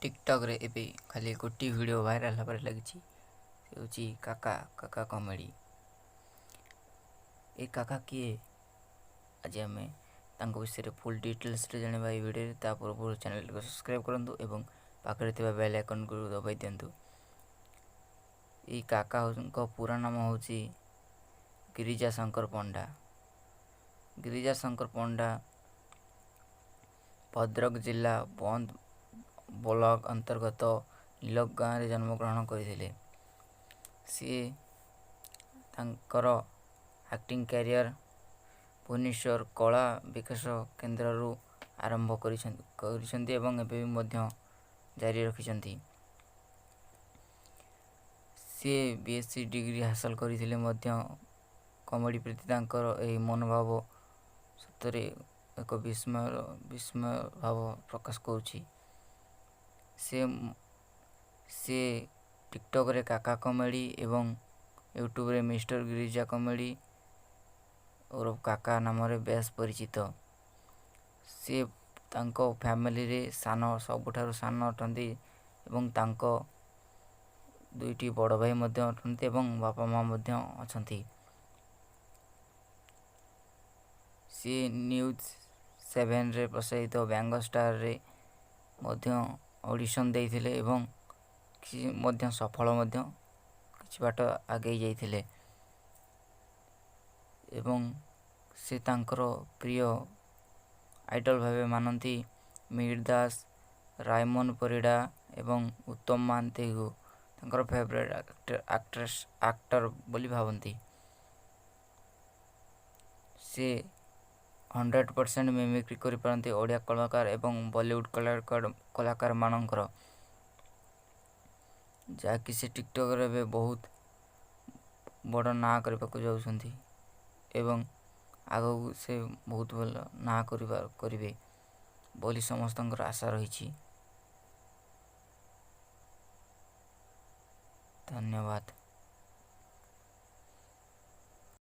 ଟିକଟକ୍ରେ ଏବେ ଖାଲି ଗୋଟିଏ ଭିଡ଼ିଓ ଭାଇରାଲ୍ ହେବାରେ ଲାଗିଛି। ସେ ହେଉଛି କାକା କାକା କମେଡ଼ି। ଏ କାକା କିଏ, ଆଜି ଆମେ ତାଙ୍କ ବିଷୟରେ ଫୁଲ୍ ଡିଟେଲ୍ସରେ ଜାଣିବା ଏଇ ଭିଡ଼ିଓରେ। ତା ପୂର୍ବରୁ ଚ୍ୟାନେଲଟିକୁ ସବସ୍କ୍ରାଇବ୍ କରନ୍ତୁ ଏବଂ ପାଖରେ ଥିବା ବେଲ୍ ଆଇକନ୍କୁ ଦବାଇ ଦିଅନ୍ତୁ। ଏଇ କାକାଙ୍କ ପୁରା ନାମ ହେଉଛି ଗିରିଜା ଶଙ୍କର ପଣ୍ଡା। ଗିରିଜା ଶଙ୍କର ପଣ୍ଡା ଭଦ୍ରକ ଜିଲ୍ଲା ବନ୍ଦ ବ୍ଲକ ଅନ୍ତର୍ଗତ ନିଲଗ ଗାଁରେ ଜନ୍ମଗ୍ରହଣ କରିଥିଲେ। ସିଏ ତାଙ୍କର ଆକ୍ଟିଂ କ୍ୟାରିୟର ଭୁବନେଶ୍ୱର କଳା ବିକାଶ କେନ୍ଦ୍ରରୁ ଆରମ୍ଭ କରିଛନ୍ତି ଏବଂ ଏବେ ବି ମଧ୍ୟ ଜାରି ରଖିଛନ୍ତି। ସିଏ ବି.ଏସ୍.ସି ଡିଗ୍ରୀ ହାସଲ କରିଥିଲେ ମଧ୍ୟ କମେଡ଼ି ପ୍ରତି ତାଙ୍କର ଏହି ମନୋଭାବ ସତରେ ଏକ ବିସ୍ମୟ ଭାବ ପ୍ରକାଶ କରୁଛି। ସେ ଟିକଟକ୍ରେ କାକା କମେଡ଼ି ଏବଂ ୟୁଟ୍ୟୁବରେ ମିଷ୍ଟର ଗିରିଜା କମେଡ଼ି ଓରଫ କାକା ନାମରେ ବେଶ ପରିଚିତ। ସିଏ ତାଙ୍କ ଫ୍ୟାମିଲିରେ ସାନ, ସବୁଠାରୁ ସାନ ଅଟନ୍ତି ଏବଂ ତାଙ୍କ ଦୁଇଟି ବଡ଼ ଭାଇ ମଧ୍ୟ ଅଟନ୍ତି ଏବଂ ବାପା ମା' ମଧ୍ୟ ଅଛନ୍ତି। ସିଏ ନ୍ୟୁଜ୍ ସେଭେନରେ ପ୍ରସାରିତ ବ୍ୟଙ୍ଗ ଷ୍ଟାରରେ ମଧ୍ୟ ଅଡ଼ିସନ୍ ଦେଇଥିଲେ ଏବଂ କିଛି ମଧ୍ୟ ସଫଳ ମଧ୍ୟ କିଛି ବାଟ ଆଗେଇ ଯାଇଥିଲେ। ଏବଂ ସେ ତାଙ୍କର ପ୍ରିୟ ଆଇଡ଼ଲ୍ ଭାବେ ମାନନ୍ତି ମିହିର ଦାସ, ରାଇମୋହନ ପରିଡ଼ା ଏବଂ ଉତ୍ତମ ମହାନ୍ତିଙ୍କୁ ତାଙ୍କର ଫେଭରେଟ୍ ଆକ୍ଟ୍ରେସ୍ ଆକ୍ଟର ବୋଲି ଭାବନ୍ତି। ସେ 100% ମିମିକ୍ରି କରିପାରନ୍ତି ଓଡ଼ିଆ କଳାକାର ଏବଂ ବଲିଉଡ଼ କଳାକାରମାନଙ୍କର, ଯାହାକି ସେ ଟିକଟକ୍ରେ ଏବେ ବହୁତ ବଡ଼ ନାଁ କରିବାକୁ ଯାଉଛନ୍ତି ଏବଂ ଆଗକୁ ସେ ବହୁତ ଭଲ ନାଁ କରିବେ ବୋଲି ସମସ୍ତଙ୍କର ଆଶା ରହିଛି। ଧନ୍ୟବାଦ।